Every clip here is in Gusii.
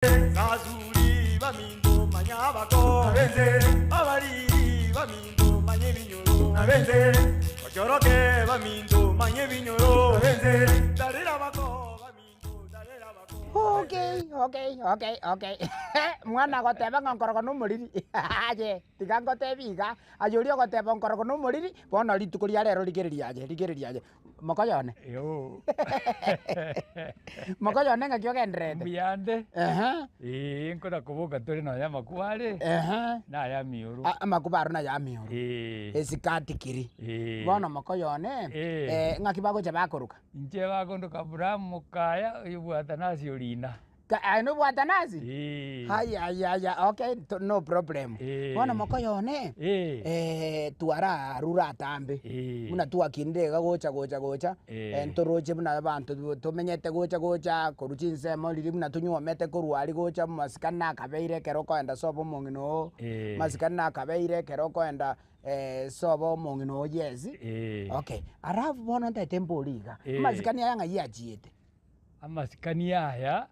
Basuri baminto manya abako, abariri baminto manya ebinyoro, bachoroke baminto manya ebinyoro, tarera abako baminto tarera abako. Okay, okay, okay, okay. Mwana agoteba ng'a nkorogo na omoriri aye tiga ngotebi iga, aye oria ogoteba nkorogo na omoriri, bono rituko ria rero rigereria aye, rigereria aye. Mokoyone. Yoo. Mokoyone ng'aki ogendererete? Mbuyande. Ehe. Ee, nkona koboka tore nonya amakuba are, Ehe. naya amioro. A- Amakuba aro naye amioro. Ee. Esikati kiri. Ee. Bono mokoyone, Ee. eh, ng'aki bagocha bakoroka? Inche bakondoka Abraham Mokaya, oyobwata nase orina. Ka- Aye nobwate nasi? Ee. Haya haya haya okay to- no problem. Ee. Bono mokoyo one, Ee. eh, twararure atambe, Ee. buna twakinire iga gocha gocha gocha, Ee. eh, ntoroche buna abanto tu- tomenyete gocha gocha korwa chinsemo riria buna tonywomete korwa aria gocha masikani nakabeire ekero okoenda sobo omong'ina oo, Ee. masikani nakabeire ekero okoenda sobo omong'ina oo yes, Ee. okay. Alafu bono ntaete mbori iga, Ee. amasikani aya ng'ai achiete? Amasikani aya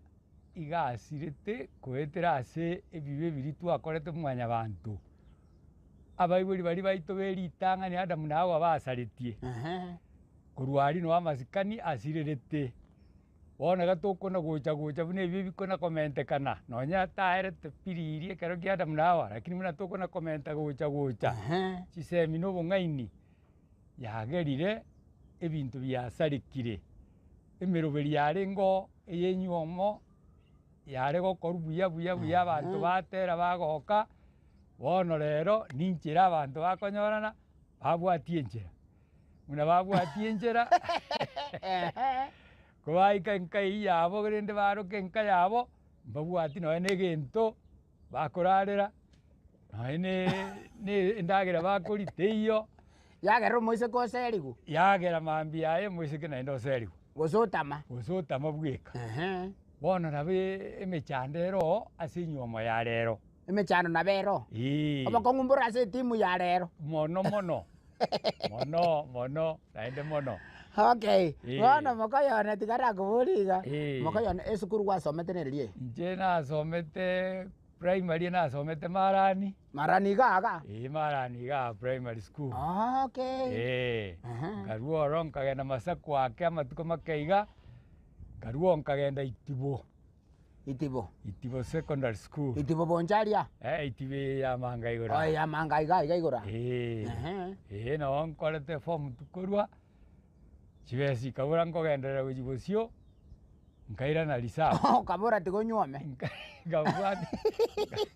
iga asirete goetera ase ebibe biria twakorete mwanyabanto. Abaibori baria baito be ritang'ani Adamu na Hawa basaretie, korwa aria noo amasikani asirerete. Bono iga tokona gocha gocha buna ebibe bikona komentekana, nonya taerete pi riria ekero kia Adamu na Hawa, lakini buna tokona komenta gocha gocha, chisemi na obong'aini yagerire ebinto biasarekire. Emeroberi yarenge oo ey'enywomo yare gokorwa buya buya buya abanto batera bagoka, bono rero ninchera abanto bakonyorana, babwatia enchera. Buna babwatia enchera, kobaika enka eywo yabo rende baroke enka yabo, mbabwati nonye na egento bakorarera, nonye na endagera bakoria teiyo. Yagera omoiseke oserigwe. Yagera mambia yaye omoiseke naende oserigwe. Gose otama. Gose otama bweka. Ehe. Bono nabo emechando ere oo ase enywomo ya rero. Emechando nabo ere oo. Eeh. Obokong'u mbore ase etimu ya rero. Mono mono, mono mono naende mono. Okay, Eeh. bono mokoyone tiga nakoborie iga, Eeh. mokoyone esukuru gwasomete nereri eye? Inche nasomete primary nasomete Marani. Marani iga iga? Eeh Marani igaa primary school. Okay. Eeh, Ehe. nkarwa oro nkagenda Masaku ake amatuko make iga, nkarwa oo nkagenda Itibo. Itibo. Itibo secondary school. Itibo Boncharia? Eh, Itibo eye ya Manga igoro Oh, aa. ya Manga iga iga igoro aa. Eeh, Ehe. eeh noo nkorete form two korwa, chibesa chikabura nkogenderera gochia bosio. Nkairana risabu. Okabora tiga onyuome. Nkabwata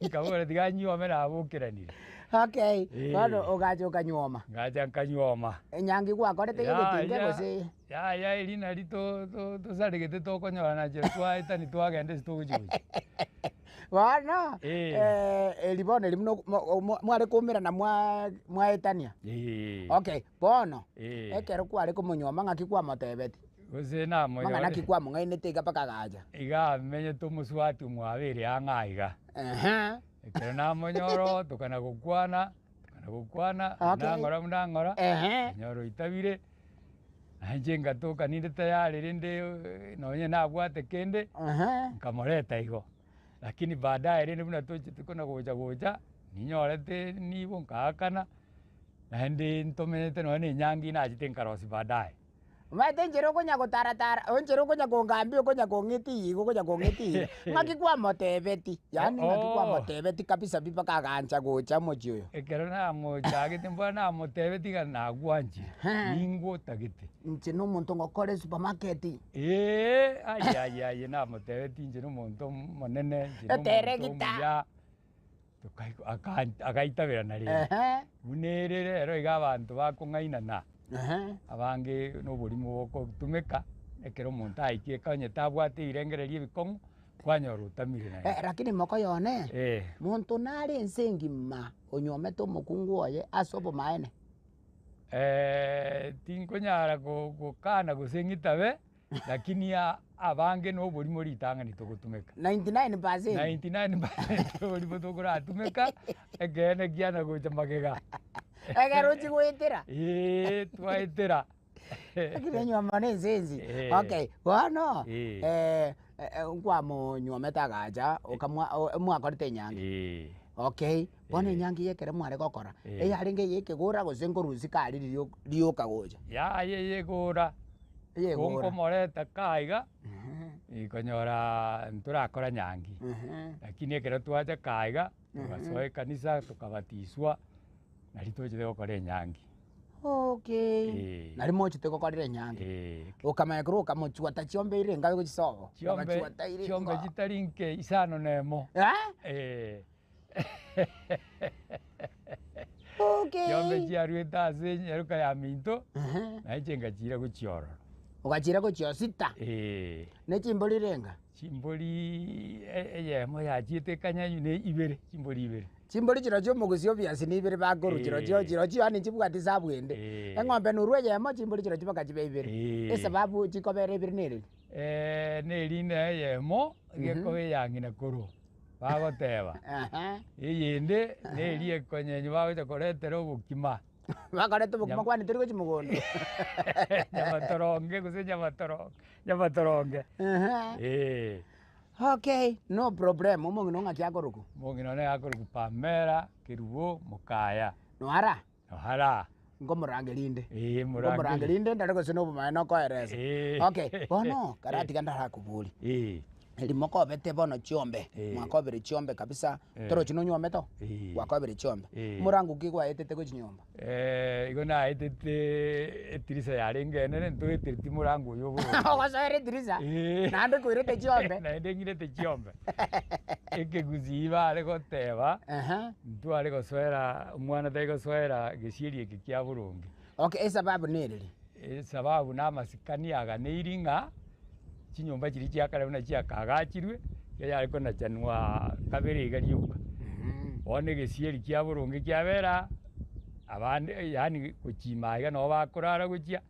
nkabora tiga nyuome nabokeranire. Okay, Eh. bono ogacha okanyuoma. Ngacha nkanyuoma. Enyangi gwakorete Yaya, egetinge gose? yaya eri nari to- to- tosaregete tokonyorana nchera twaetani twagenda ase togochi gochia. Bono, Eh. eh, eri bono eri buna mo- mo- mware koumerana mwa mwaetania. Eh. Okay, bono, Eh. ekero kware komonyuoma ng'aki kwamotebeti? Gose namoyore. Mang'ana ki kwamong'ainete iga mpaka agacha? Iga amenyete omosubati omwabo ere ang'e aiga. Ehe. Ekero namonyora oo tokana gokwana, tokana gokwana, Okay. buna ng'ora buna ng'ora, Ehe. nkanyora oitabire, nainche ngatoka ninde tayari rende nonye nabwate kende, Ehe. nkamoreta igo. Lakini baadaye rende buna tochete kona gocha gocha, ninyorete nibo nkaakana, naende ntomenyete nonye na enyangi nachete nkarosia baadaye. Omanyete enchera okonya gotaratara, enchera okonya kongambia okonya kong'etia iga okonya kong'etia iga, ng'aki kwamotebeti, yaani ng'aki Oo. kwamotebeti kabisa pi mpaka agancha gocha omochie oyo. Ekero namochagete mbora namotebeti ng'a nagwanchire, Ehe. ningwe otagete. Inche na omonto ngokora esupermarket. Eeh, aye aye aye namotebeti inche na omonto omonene, inche na omonto Eteregita. omuya. Tokaigwa aka agaitaberana rende. Ehe. Buna ere rero iga abanto bakong'ainana, Ehe. abange na oborimo bogotumeka, ekero omonto aikire ka onye tabwate ebirengererio ebikong'u, kwanyora otamire naende. Eh, lakini mokoyo one, Eh. monto nare ense engima onyuomete omokungu oye ase obomaene? Tinkonyara go- gokana gose ng'itabe. Lakini abange noborimo ritang'ani togotumeka. 99%. 99% oborimo tokoratumeka, ekeene kiana gocha magega. Ekero ochia goetera. Eeh twaetera. Lakini enyuomo na ense ensi. Eh. Okay, bono Eh. Nkwamonyuomete agacha, okamwa o- mwakorete enyangi. Eh. Okay, bono Eh. enyangi eye ekero mware gokora, Eh. eyarenge eye ekegora gose nkorusia kare riria rioka gocha? Yaya eyegora, Eyegora. nkomoreta ka iga, nkonyoraa ntorakora nyangi. Lakini ekero twacha ka iga, togasoa ekanisa tokabatiswa, nari tochete gokora enyangi. Okay, Eh. nari mochete gokorera enyangi. Eh. Okamanya korwa okamochuata chiombe ire engabe gochia sobo, Chiombe, okachuata ire chiombe ingo. chitari nke isano na emo. Eh? Eh. Okay. Chiombe chiaruete ase enyaroka ya minto, Ehe. na inche ngachira gochia ororo. Ogachira gochia osita, Eh. ne chimbori renga? Chimbori eyemo yachiete ekanyanyu ne ibere, chimbori ibere. Chimbori chirochio omogusi obiasi nibere bakorwa chirochio chirochio yaani nchibwati esabu ende. Eng'ombe norwa eyemo chimbori chirochio mpaka chibe ibere. Esababu chikobera ibere nereri? Nerinde eyemo gekoba eya ng'ina korwa bagoteba, eyende neria ekonyenywa bagocha koretera obokima. Bakoreta obokima kwani tori gochia mogondo. Nyamatoronge gose nyamatoronge nyamatoronge eh. Okay, no problem, omong'ina oo ng'aki akorokwa? Omong'ina one akorokwa Pamela Kerubo Mokaya. Noara? Noara. Nkomorangeria inde. Eeh morangerie. Nkomorangeria inde ndore gose nobomaene nokoeresa. Eeh. Okay, bono karatiga ndarakoborie. Eeh. Eri mokobete bono chiombe, Eh. mwakobire chiombe kabisa, Eh. torochi nonywomete oo? Eh. Gwakobire chiombe. Eh. Morango ki gwaetete gochia nyomba? Igo naetete etirisa yarenge enene ntoetereti morango oyo oboronge. Ogosoera etirisa, Eh. naende koirete chiombe. Naende ng'irete chiombe. Ekegusii bare goteba, Ehe. ntware gosoera omwana tari gosoera gesieri eke kia boronge. Okay, esababu nereri? Esababu na amasikani aganeiri ng'a. Chinyomba chiria chia kare buna chiakaagachirwe, nigo yare konachanwa kabere iga rioka. Bono egesieri kia boronge kiabera abande yaani gochima iga nabo bakorara gochia,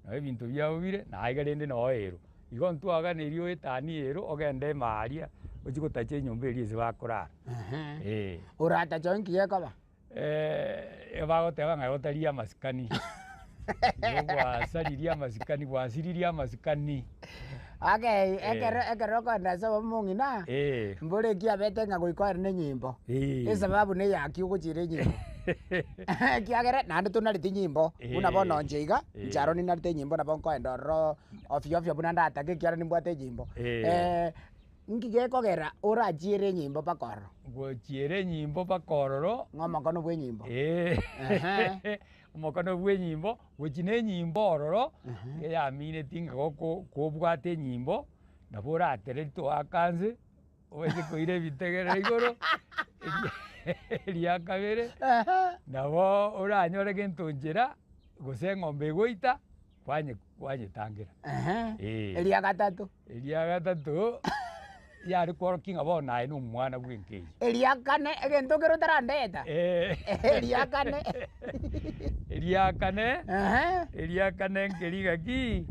nabo ebinto biabo bire, na aiga rende noo ero. Igo ntwaganeiri oetanie ero ogende ime aria, ochie gotacha enyomba eria ase bakorara, eh. Oratache inki gekoba? Bagoteba ng'a otaria amasikani, igo gwasaririe amasikani, gwasiririe amasikani. Okay, ekero ekero okoenda ase omong'ina, Eh. mbore eki abete ng'a goika oere na enyimbo, Eh. esababu na eyaki ogochiira enyimbo. Ekiagera naende tonareti nyimbo, buna bono inche iga, Eh. inche aro ninarete enyimbo nabo nkoenda ororo ofio ofio buna ndatake ekiagera nimbwate enyimbo. Eh. Inki gekogera orachiere enyimbo mpaka ororo? Gochiera enyimbo mpaka ororo. Ng'a omokono bw'enyimbo. Eeh. Ehe. Omokono bw'enyimbo, gochia na enyimbo ororo, eyamineti ng'a goko kobwate enyimbo, nabo oratere toaka nse, obaise koira ebitegerero igoro, eria kabere, nabo oranyore gento nchera, gose eng'ombe egoita. Kwanye kwanyetangera. Ehe. Eh. Eria gatato. Eria gatato, yare kworokia ng'a bono aye na omwana bw'enka eye. Eria kane, egento kere otarandeta. Eh. Eria kane. Eria kane, Ehe. eria kane nkeri ng'aki,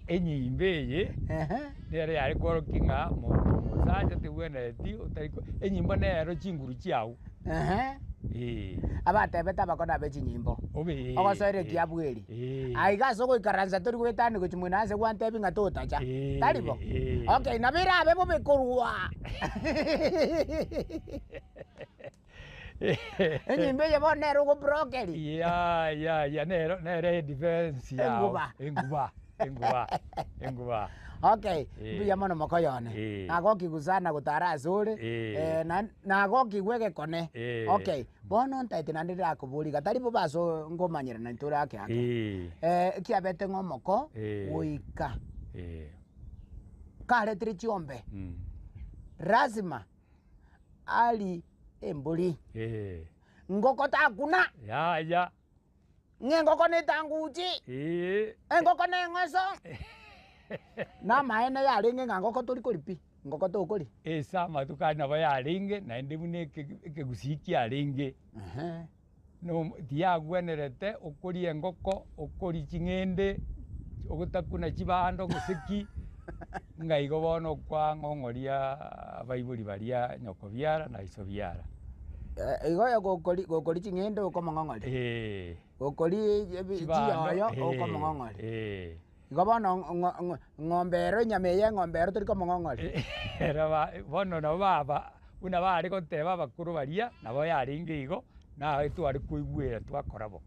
enyimbo eye, Ehe. nere yare kworokia ng'a monto omosacha tebwenereti otari ko enyimbo nero chinguru chiago. Ehe. Eeh. Abatebete abakoni abe chinyimbo, Obe ee, ogosoera ee, ekiabweri. ee. Aiga ase ogoikaransa tori goetania gochia mwene ase gwantebi ng'a totacha. Ee, Tari bo? ee. Okay, nabo erabe bobe korwa. Enyimbo eye bono nere ogobrokeri. Ya, ya, ya, nero, nere edefense yao. Enguba. Enguba, enguba, enguba. Okay, Eh. mbuya mono mokoyone. Eh. Nagokigwa sana gotara ase ore, Eh. eh, na nagokigwa egekone. Eh. Okay, bono ntaete naende ndirakoborie iga, tari bobe ase ngomanyerana intwe ore ake ake. Eh. Eh, ekiabete ng'a omoko, Eh. goika Eh. karetire chiombe, Mm. lazima arie embori, Eh. ngoko takuna. Yaya. Ng'a engoko netanguchi, Ee. engoko neng'oso. Namaene yarenge ng'a ngoko tori koria pi, ngoko tokoria. Ase amatuko aria nabo yarenge, naende buna eke- ekegusii kiarenge, Ehe. no tiyagwenerete okoria engoko, okoria ching'ende, ogotakuna chibando gose ki, ng'a igo bono okwang'ong'oria abaibori baria nyoko biara na iso biara. Igo oyo gokori gokori ching'ende okomong'ong'oria, Eeh. gokori ebi Chibando, chiyoyo eh, okomong'ong'oria. eh. Igo bono ng'o- ng'o- ng'ombe ero enyama eye eng'ombe ero tori komong'ong'oria. Ero ba bono nabo baba buna bare goteba abakoro baria, nabo yarenge igo, naye tware koigwera twakora bo.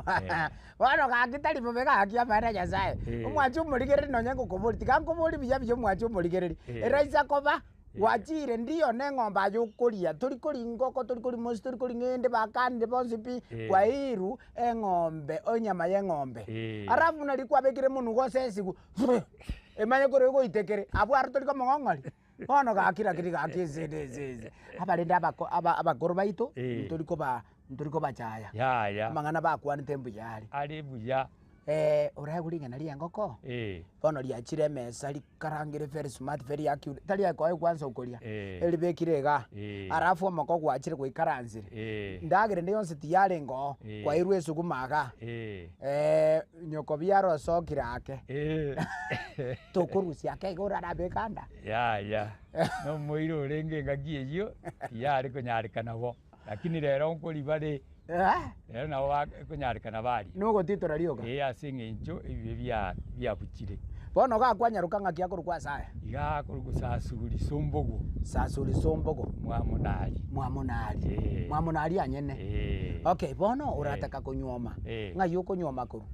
Eh. Bono gaki tari bobe gaki amang'ana a Nyasaye. Eh. Omwanche omorigereri nonye ngokoboria, tiga nkoborie buya buya omwanche omorigereri, Eh. eraisa koba Eh. gwachire ndiyo na eng'ombe aye okoria, tori koria ngoko, tori koria mosi, tori koria ng'ende, bakanire bonsi pi, Eh. kwairwu eng'ombe enyama ya eng'ombe. Eh. Alafu buna riria kwabekire monwe gose esigu emanye korwa egoitekere, abwo aro tori komong'ong'oria. Bono gaki lakini gaki ense ende ense ense. Abarende abako aba abakoro baito, Eh. ntori koba ntori kobachaya. Yaya. Amang'ana bakwanete mbuya are. Are buya. Oraegwe ring'ana ria engoko, Eh. bono riachire emesa rikarangire very smart very accurate, tari akoe kwansa okoria, Eh. eribekire igaa, Eh. alafu omoko gwachire gwaikaransire, Eh. ndagera ende yonsi tiyarenge oo, Eh. kwairwe esuguma igaa, Eh. nyoko biara osokire ake. Eh. Tokorusia ake iga orarabe ekanda. Yaya, nomoira orenge engaki eyio, tiyare konyarekana bo, lakini rero nkori bare, Eh? rero nabo ba ekonyarekana baria. Nogotitora rioka. Ee ase eng'encho ebibe bia biabuchire. Bono gakwanyaroka ng'aki akorokwa ase aya? Iga akorokwa Sasuri Sombogo. Sasuri Sombogo. Mwamonari. Mwamonari. Ee. Mwamonari anyene. Ee. Okay, bono orataka konyuoma, Ee. ng'ai okonyuoma korwa?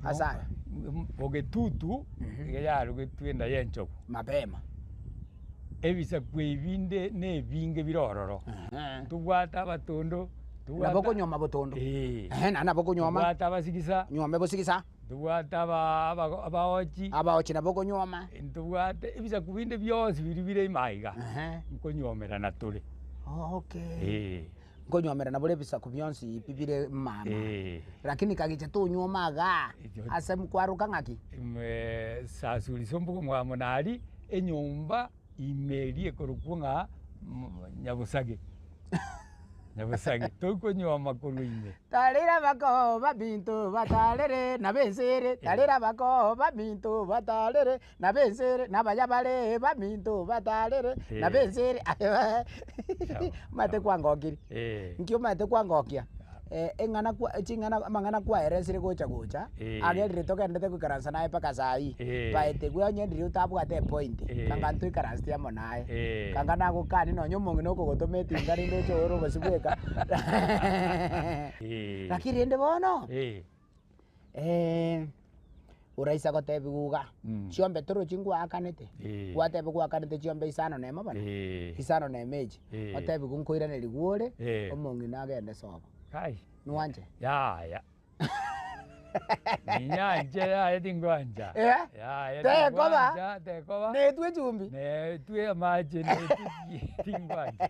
Ase aya. Bogetutu iga yarogetwe enda y'enchogu. Mapema. Ebisaku ebi nde nebinge bire ororo. Ntobwate abatondo, ntobwate. Nabo okonyuoma botondo. Ee. Ehe, naende nabo okonyuoma. Ntobwate abasigisa. Nyuome bosigisa. Ntobwate aba aba abaochi. Abaochi nabo okonyuoma. Ntobwate ebisaku binde bionsi biria bire ime aiga, Ehe. nkonyuomerana tore. Okay. Ee. Nkonyuomerana bore ebisaku bionsi pi bire mama. Ee. Lakini kagicha tonyuoma igaa, Ekio- ase kwaroka ng'aki? Ime sasuri sombuga mwamonari, enyomba ime eria ekorokwa ng'a Nyabosage, Nyabosage, tokonyuoma korwa ime. Tarera abako baminto batarere na b'ense ere, tarera abako baminto batarere na b'ense ere, na abaya bare baminto batarere na b'ense ere. Omanyete kwangokirie, nki omanyete kwangokia? Eng'ana kwa ching'ana amang'ana kwaeresire gocha gocha, agerire togenderete goikaransa naye mpaka saa hii, by the way onye riria otabwate epoint, kanga ntoikaranseti amo naye, kanga nagokani nonye omong'ina okogotoma etinga rende oche oore obosio bweka. Lakini rende bono, oraisa gotebiwa iga, chiombe torochi ngwaakanete, gwatebiwa gwaakanete chiombe isano na emo bono, isano na emo echi, otebiwe nkoiranerigwa ore, omong'ina agende sobo. Kai. Nwanche? Yaya. Ninyanche yaya tingwancha. Eh? Yaya Tekoba. tingwancha, tekoba. Netwe echumbi. Netwe amache netwe ki tingwancha.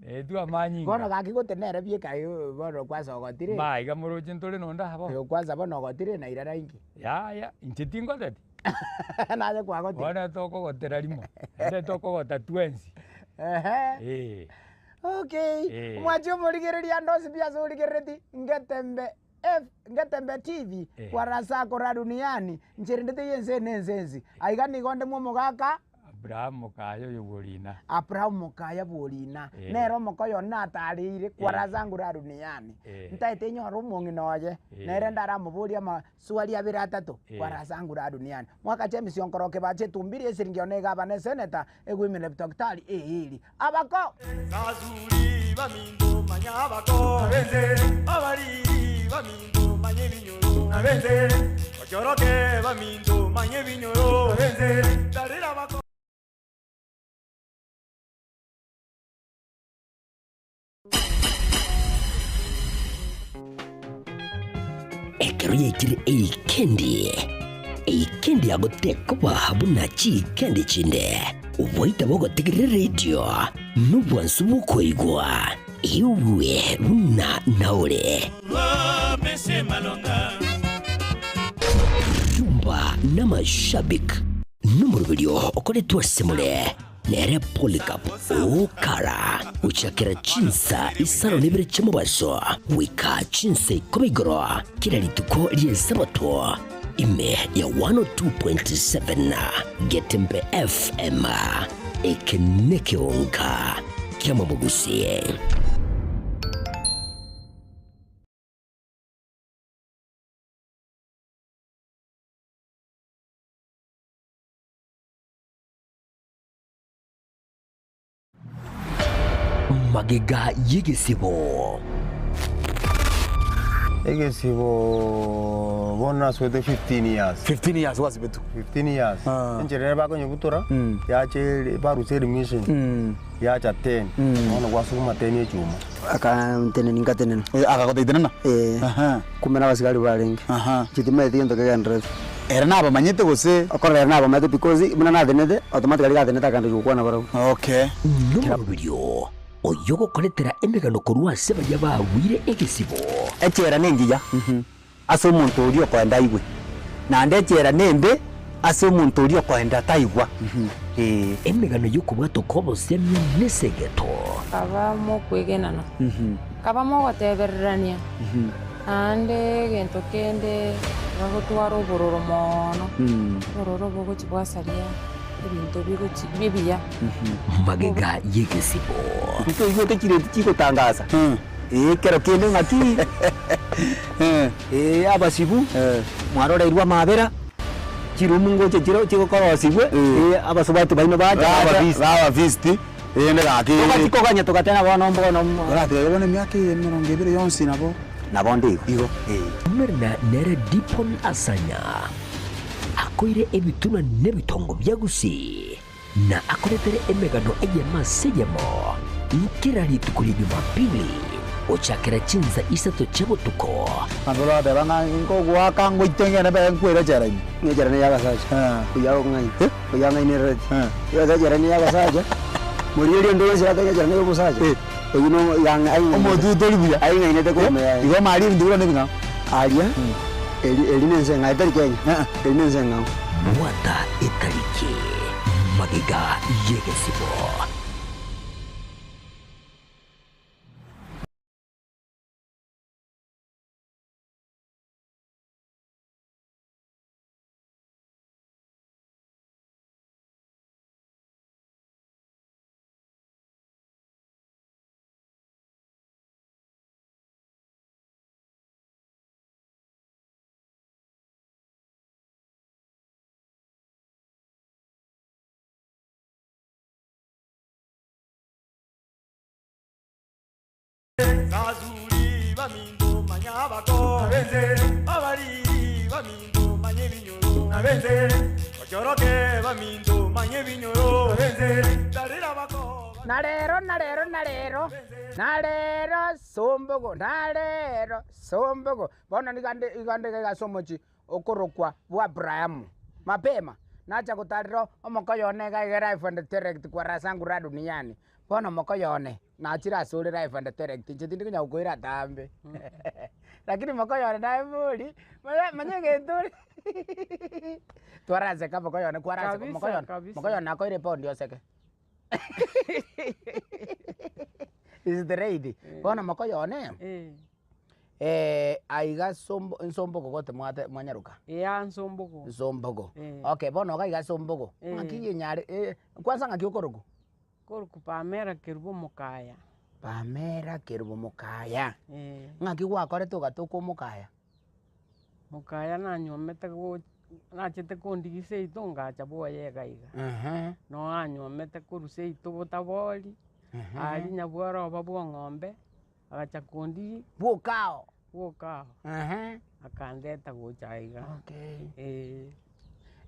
Netwe amanyinga. Bono gaki gote nere bieka bono kwanza ogotire. Maiga moroche ntore nonde abo. Igo kwanza bono ogotire na irara inki. Yaya, inche tingoteti. Naye kwagotire. Bono tokogotera rimo, naende tokogota twensi. Ehe. Eh. Okay, Eh. omwanchi omorigereria ande onsi pi ase origerereti, ngetembe F, ngetembe TV, Eh. kwarasa kora duniani, ncherende teiyo ense eye na ense ensi. Aiga nigo onde mw'omogaka. Abraham mokaya oyo bw'orina. Abraham mokaya bw'orina, Eh. nere omoka oyo natareire, kwarasa ngura duniani. Eh. Ntaete nyore omong'ina oye, Eh. nere ndaramoborie amaswali abere atato, Eh. kwarasa ngura duniani. Mwaka James Onkoroke bache etumbiri esiringi one iga abane eseneta, egwimina ebitokitari eeri. Abako. Sasuri baminto manya abako abariri baminto manya ebinyoro Okyoroke baminto manya ebinyoro Tarera abako. Ekero yaikire eikendi, eikendi yagotekoba buna chiikendi chinde, oboita bogotegerera eredio nobwansu bw'okoigwa, igwe buna naore. Rumba n'amashabik nomoroberio okoretwe ase more. Nere Polycarp okara gochakera chinsa isano na ibere chi'omobaso goika chinsa ikomi igoro kera rituko ri'Esabato, ime ya 102.7 Getembe FM. Eke nekeonka ki'amamogusi. Magega y'egesibo. Egesibo bono naswete 15 years. 15 years gwasibetwe? 15 years. Ah. Enchera ere bakonyebutora, yacha ere barusia eremission, yacha 10, bono gwasuguma 10 echuma. Akantenenia nkatenena. Eh, akagoteitenena? Eh. Aha. Kumbe nabasigari barenge. Aha. Inche timanyeti gento kegendererete. Ere nabamanyete gose? Okorora ere nabamanyete because buna natenete, automatically gatenete akandoria gokwana barabwo. Okay. Nomoroberio oyogokoretera emegano korwa ase baria bagwire egesibo. Echela nengiya ase omonto oria okoenda aigwe, naende echela nembe ase omonto oria okoenda taigwa. Ee. Emegano y'okobwatoka obosemia nesegeto. Kaba mokwegenana, kaba mogotebererania, naende egento kende bagotwara obororo mono, obororo bogochia bwasaria ebinto bigochi ebiya. Magega y'egesibo. Ntoigwete chireti chigotangasa, ee, ekero kende ng'aki, ee, abasibu, mwaroreirwe amabera, chirumu ngocha chire chigokorosibwe, ee, abasubati baino bacha Baba baba visit, rende gaki. Togachia koganya togateba bono mbono Oratebe bono emiaka eye emerongo ebere yonsi nabo. Nabo nde igo. Igo. Ee. Merina nere Dipon Asanya akoire ebitunwa nebitongo bia Gusii. Na akoretere emegano eyemo ase eyemo kera rituko ria Jumapili, gochakera chinsa isato chia botuko. Abanto bagateba ng'a nkogoaka ngoite ngende mbere nkwere echela ime. Ng'a echela neye abasacha, oyio agokong'aina, oyio ang'ainerereti. Igo echela neye abasacha, morigererie onde bwensi oratebe ng'a echela neye omosacha, oyio no iga ang'ainete. Omotwe tori buya. Aing'ainete korwa ime yaye. Igo amari ebinto biria nebing'ao. Aria, eri eri nense eng'ao, etari Kenya, eri nense eng'ao. Bwata etariki magega y'egesibo. Bazuri baminto manya abako abariri baminto manya ebinyoro bachoroke baminto manya ebinyoro tarera abako. Na rero, na rero, na rero, na rero sombogo, na rero sombogo. Bono nigo ande igo ande iga ase omochie okorokwa bw'Abrahamu. Mapema, nacha gotarera omokoyo one iga iga live and direct kwa raha zangu raha duniani. Bono mokoyo one, nachire asore live and direct, inche tindi konya gokoira atambe. Lakini mokoyo one naye manya manya egento ore twaraseka mokoyo one kwaraseka Kabisa, mokoyo one, kabisa. mokoyo one nakoire epaundi oseke. Is the lady. Bono mokoyo one, Eh. aiga sombo nsombogo gote mwate mwanyaroka. Eya nsombogo. Nsombogo. Eh. Okay, bono iga iga sombogo. Eh. Ng'aki yenyare eh, kwanza ng'aki okorokwa? Korokwa Pamela Kerubo Mokaya. Pamela Kerubo Mokaya. Eh. Ng'aki gwakorete ogatoka omokaya? Mokaya nanyuomete go nachete kondigia seito ngacha bwoye iga iga. Ehe. Noo anyuomete korwa seito botabori, Ehe. aria nyabworoba bwa ong'ombe, agacha kondigia. Bwokao. Bwokao. Ehe. Akandeta gocha iga. Okay. Eh.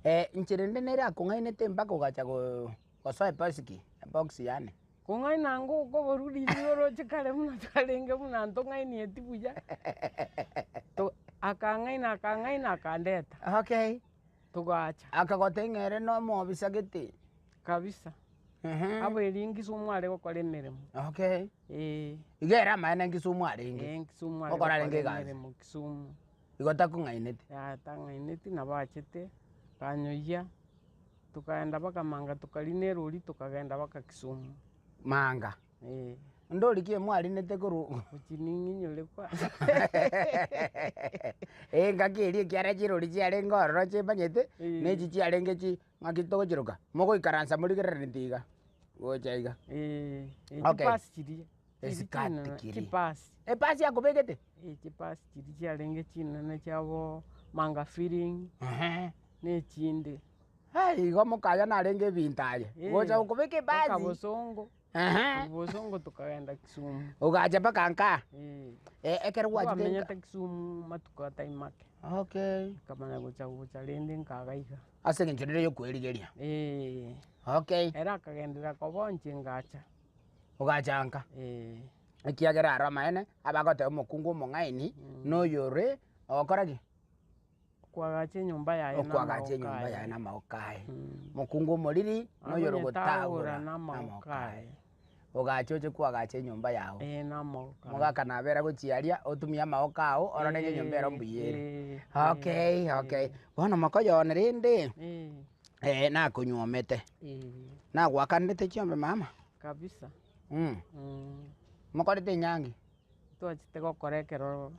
Eh, inche rende nere akong'ainete mpaka ogacha go gosoa ebosiki, ebox yane. Kong'aina ango okoborwa riria oroche kare buna twarenge buna ntong'ainieti buya, to akang'aina akang'aina akandeta. Okay. Togacha. Akagotebia ng'a ere na omobisa gete. Kabisa. Ehe. Abo eria Nkisumu are gokora emeremo. Okay. Eh. Iga ere amaene Nkisumu arenge. Eh, Nkisumu are Gokora arenge gokora egasi. emeremo Kisumu. Igo takong'aineti. Yaya tang'aineti nabo achete, akanyoyia, tokaenda mpaka Manga tokarina erori tokagenda mpaka Kisumu. Manga. Eh. Ndori ki mwarinete korwa. Gochi ning'inyore kwanza. Eh, engaki eria ekiara chirori chiarenge ororo chimanyete, Eh. na echi chiarenge chi ng'aki togochiroka, mogoikaransa morigereretie iga, gocha iga. Eh, eh, Okay. chipasi chiria, chiria Esikati chinene, kiri. chipasi. Epasi yakobegete? Eh, chipasi chiria chiarenge chinene chiabo Manga Filling, Ehe. na echinde. Hai, igo mokaya narenge ebinto aye. Gocha gokobeka Mpaka ebasi. Bosongo, Ehe. korwa Bosongo tokagenda Kisumu. Ogacha mpaka nka. Eh. Eh, ekero gwachete nka. Twamenyete Kisumu matuko atai make. Okay. Nkamanya gocha gocha rende nkaga iga. Ase eng'encho rire yokwerigeria. Eh. Okay. Ere akagenderera koba onche ngacha. Ogacha nka. Eh. Ekiagera aro amaene, abagoteba omokungu omong'aini, noyore ogokora ki? Okoagacha enyomba yaye Okoagacha namagoko enyomba yaye aye. namagoko aye. Mokungu omoriri, noyore Agonyetagora ogotagora namagoko namagoko aye. aye. Ogacha oche koagacha enyomba yago. Eh, namagoko aye. Mogaka nabera gochia aria, otumie amagoko ao, orore ng'a enyomba ero mbuya ere. Eh, Okay, okay. Bono mokoyone rende, eh, eh, nakonywomete, eh, nagwakanerete chiombe mama? kabisa. Mm. Mokorete enyangi? Twachete gokora ekero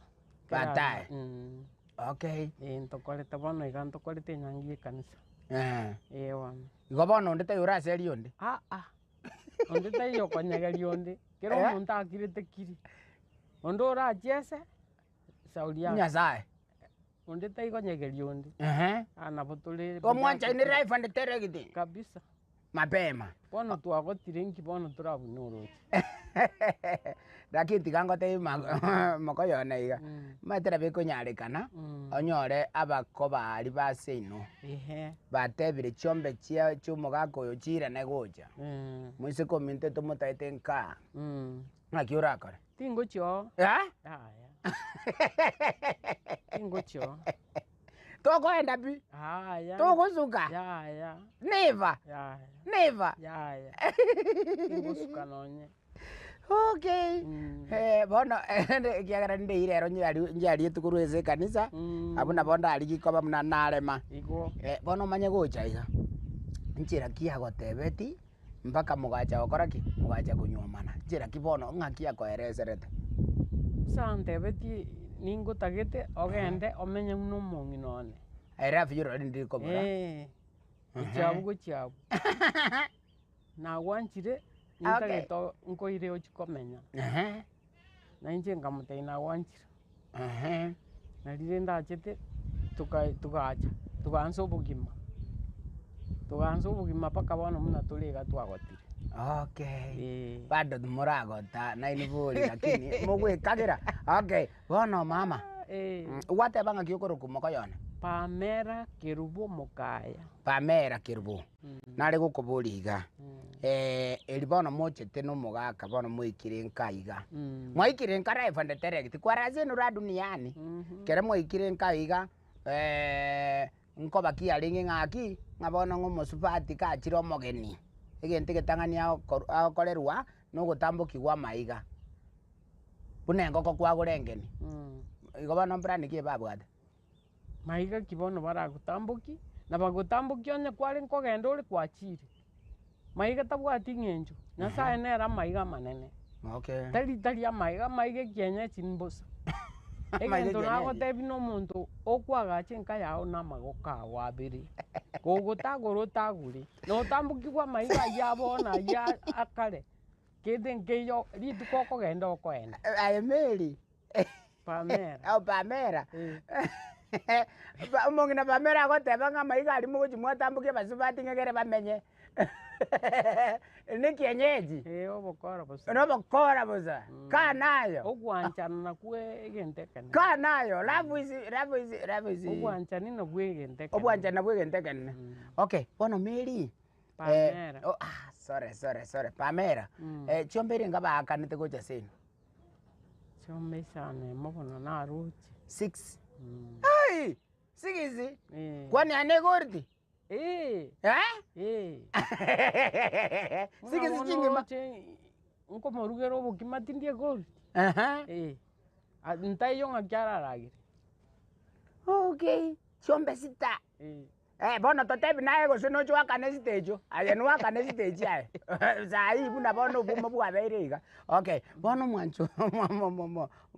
Baadaye. Mm. Okay. Eh, ntokorete bono iga ntokorete enyangi ya ekanisa. Eh. Eh bono. Igo bono onde taiyo oraserie onde? Ah ah, onde taiyo okonyegeria onde, kera Eh? omonto akirete kiri. Onde orachiese, shauri yake. Nyasaye. Onde taikonyegeria onde. Ehe. Ah nabo tore Igo mwanchaine life and direct. Kabisa. Mapema. Bono twagotire inki bono torabune oroche. Lakini tiga ngotebie mokoyo one iga, omanyete nabo ekonyarekana onyore abakoba aria ba seino batebire chiombe chia chiomogaka oyo chiirane gocha, moiseke ominto tomotaete nkaa, ng'aki orakore? Tingochia oo. Eh? Yaya. Tingochia oo. Tokoenda pi? Yaya. Togosuka? Yaya. Never? Yaya. Never? Yaya. Tingosuka nonye. Okay. Eh, bono ekiagera ndeire ero nchiarietwe korwa ase ekanisa, abwo nabo ndarigie koba buna narema. Igo. Bono omanye gocha iga, nchera ki agotebeti mpaka mogacha gokora ki? Mogacha konyuomana. Nchera ki bono ng'aki akoereserete? Ase antebetie ningotagete ogende omenye buna omong'ina one. I love you rori ndiri kobora. Eh, gochia abwo gochia abwo. Nagwanchire, nintagete o- nkoire ochie komenya. Ehe. Na inche nkamotebia nagwanchire. Ehe. Nari rende achete, toka togacha, togaansa obogima, togaansa obogima mpaka bono buna tore iga twagotire. Okay. Eh. Bado timoragota nainwe bori lakini mogwekagera. Okay, bono mama, Eh. gwateba ng'aki okorokwa mokoyone? Pamela Kerubo Mokaya. Pamela Kerubo, nare gokoboria iga, eri bono mochete na omogaka bono moikire nka iga, mwaikire nka live and direct, kwara ase eno ra duniani, ekero mwaikire nka iga, nkoba ki arenge ng'aki, ng'a bono ng'a omosubati kachire omogeni, egento egetang'ani agokor agokorerwa, na ogotambokigwa amaiga, buna engoko kwagora engeni, igo bono plan ki ebabwate? Maiga ki bono baragotambokie, na bagotambokie onye kware nkogenda ore kwachire. Maiga tabwati ng'encho, Nyasaye nere amaiga amanene. Okay. Tari tari amaiga, amaiga ekienyechi mbosa. Amaiga Egento ekienyeji. nagotebia na omonto okoagacha enka yago na amagoko ago abere, kogotagora otagore, na otambokigwe amaiga aywo a bono aywo a akare, kende nkeiyo rituko okogenda okoenda. Aye Mary. Pamela. Oh, Pamela. Omong'ina Pamela agoteba ng'a amaiga aria mogochia mwatambokia abasubati ng'a ekere bamenye. Ne kienyeji. Eh, obokora bosa. Na obokora bosa. Kaa nayo. Ogwanchana nakwo egento ekenene. Kaa nayo. Love is, love is, love is. Obwanchani nabwo egento ekenene. Obwanchani nabwo egento ekenene. Okay, bono Mary. Pamela. oh, ah, sorry, sorry, sorry. Pamela. Chiombe ere ngabaakanete gocha seino. Chiombe isano emo bono naroche. Six. Ai! Six? Kwani ane egoriti? Eh. Eh? Eh. Six Buna bono chingima. oroche nkomorugera obokima tindi egoriti. Aha. Eh. Ntaiyo ng'aki araragere. Okay. Chiombe sita. Eh. Eh, bono totebi naye gose noche oakane esita echio, aye noakane esita echio aye, saa hii buna bono obomo bwabeire iga. Okay, bono omwancho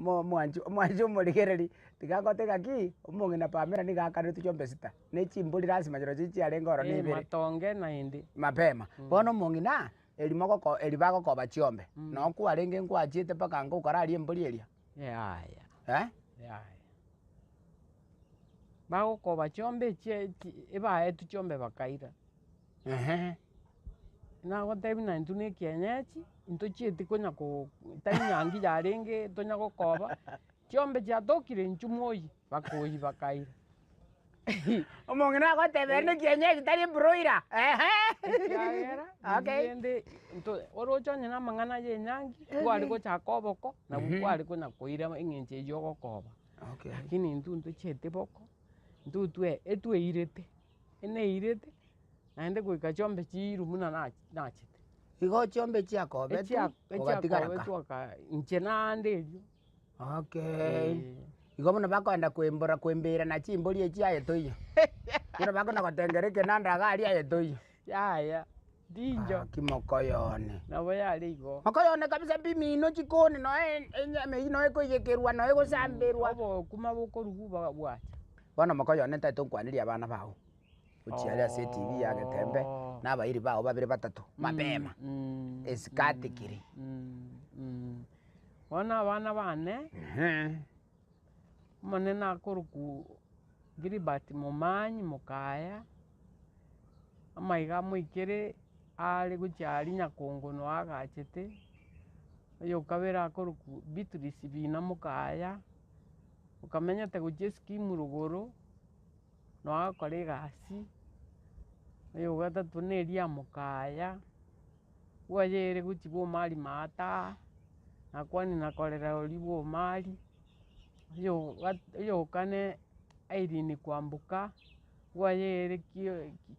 omwancho omwancho omorigereri, tiga ngote ng'aki, omong'ina Pamela nigo akanerete chiombe sita, na echimbori lasima chirochio chiarenge ororo Eh, ibere. matonge naende. Mapema. Bono omong'ina, eri mogoko eri bagokoba chiombe, noo kwarenge nkwachiete mpaka nka okararia embori eria? Yaya. Eh? Yaya. Bagokoba chiombe echie chi ebaetwe chiombe bakaira. Ehe. Nagotebia na intwe na ekienyeji, ntochieti konya ko tari nyangi yarenge tonya gokoba, chiombe chiatokire inchuo moyie, bakoyia bakaira. Omong'ina agoteba ere nekienyeji tari ebroiler, ehe. Ekiagera, Okay. rende nto oroche onye na amang'ana ya enyangi, tware gochaka oboko, nabwo kware konya koira eng'encho eywo ogokoba. Okay. Lakini intwe ntochiete boko, intwe twe etweirete, eneirete, naende goika chiombe chiirwe buna nachi nachete. Igo chiombe chiakobetwe, Echia ogatigara ka? echiakobetwe aka inche naende erio. Okay, igo bono bakoenda koembora koembeera na chimbori echi aye toiyo, buna bakona gotengera ekenanda iga aria aye toiyo. Yaya, ndincho. Gaki mokoyone. Nabo yare igo. Mokoyone kabisa pi mino chikoni noe enyama eywo noe ekoiyekerwa noe egosamberwa. Obokima bokorugwa boka bwacha. Bono mokoyone ntaete nkwanerie abana bao, gochia aria ase etv ya Getembe, na abairi bao babere batato, mapema, esikati kiri. Bono abana bane, omonene akorokwa Gilbert Momanyi Mokaya, amaiga amoikere are gochia aria Nyakongo noo agachete, oyo okabere akorokwa Beatrice Bina Mokaya, okamenyete gochia eskimu rogoro, noo agokora egasi, oyo ogatato na Elia Mokaya. Bwayere gochia bw'omari maata, nakwanire na korera oria bw'omari, oyokane Irene Kwamboka, bwayere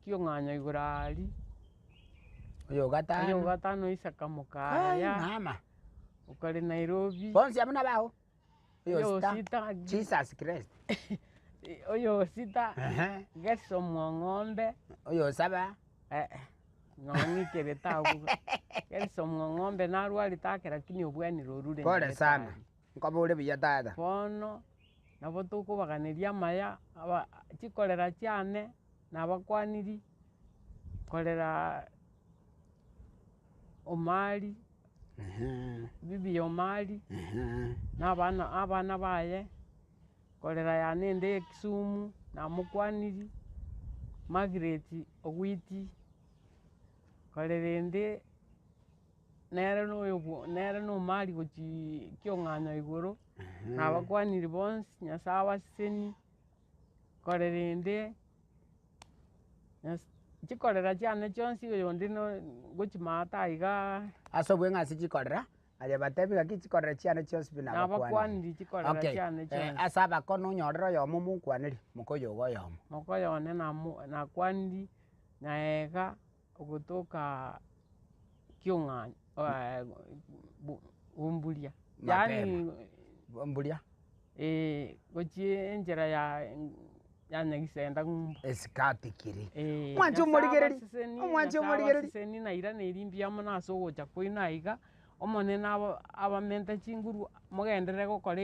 kiong'anyo igoro aria, Oyogatano. oyogatano Isaka Ai Mokaya, mama. okare Nairobi. Bonsi abwo nabao? Oyosita, Oyosita, Jesus Christ. oyosita, Ehe. Gerson Mwang'ombe. Oyosaba. Eh, nonya ng'ikerete abwo. Gerson Mwang'ombe narwarete ake lakini obwenire orure Pole nyagetari. sana, nkobore buya tata. Bono, nabo tokobaganeria amaya, aba chikorera chiane, nabakwaniri, korera Omari, bibi ya Omari, na abana abana baye, korera yane ende Kisumu, namokwaniri, Margaret Owiti, korera ende nere na oyo bwo nere na Omari gochiiii kiong'anyo igoro, nabakwaniri bonsi, Nyasaye abasesenie, korera ende. Chikorera chiane chionsi oyonde ngochia maate igaa. Ase obweng'e ase chikorera, aye batebi gaki chikorera chiane chionsi pi nabakwanire. Nabakwaniri chikorera Okay, chiane chionsi. ase abakoni onyorere oyomo monkwaneri, mokoyo iga oyomo. Mokoyo one namo nakwaniri, naega ogotoka kiong'anyo Umburia, yaani Mapema. Mburia. Eeh, gochia enchera ya ya Nyagisenda ng'umbu. Esikati kiri. Eeh, Omwanche Nyasae omorigereri, abasesenie, omwanche Nyasae omorigereri. abasesenie nairaneiri mbuya mono ase ogocha kwaino aiga, Omonene aba abamente chinguru mogenderere gokora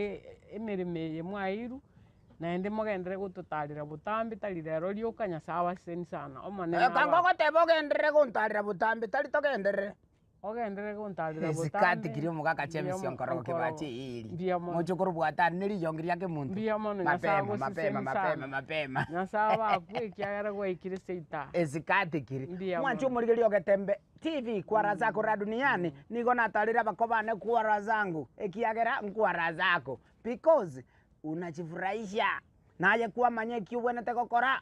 emeremo eye mwaeirwe, naende mogenderere gototarera botambe tari rero rioka, Nyasae abasesenie sana, Omonene Ekanga abae. ogoteba ogenderere gontarera botambe tari togenderere. Ogenderere gontarera Esikati botambe, kiri omogaka mbuya James mo- onkorogo onkorogo, kebache eeri. mbuya mono. Mochokoro bwatani ne riyongi ria kemonto. Mbuya mono, Nyasae Mapema, mapema, agoseseni mapema, sana. mapema. Nyasae abakwe ekiagera gwaikire seita. Esikati kiri. Mbuya Mwanche mono. omorigereria ogetembe TV kwa raha zako raha duniani nigo natarire abako bane kwa raha zangu ekiagera nkwa raha zako because unajifurahisha naye kwamanya eki obwenerete gokora.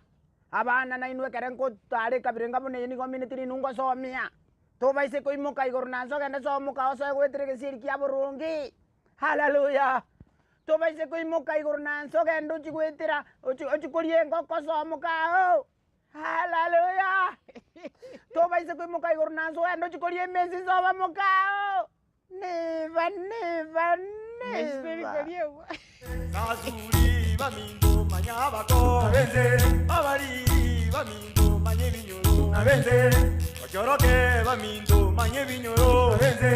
Abana nainwe ekere nkotara ekabira enga buna eye nigo omineti rinwe ngosomia. Tobaise koimoka igoro na nse ogende somoka osoe goetera egesieri kia boronge. Haleluya! Tobaise koimoka igoro na nse ogende ochie goetera ochie ochie koria engoko somoka oo. Haleluya! Tobaise koimoka igoro na nse ogende ochie koria emesi soba moka oo. Never, never, never. Basuri baminto manya abako nabenze abariri baminto manya ebinyoro nabenze bakyoroke baminto manya ebinyoro nabenze.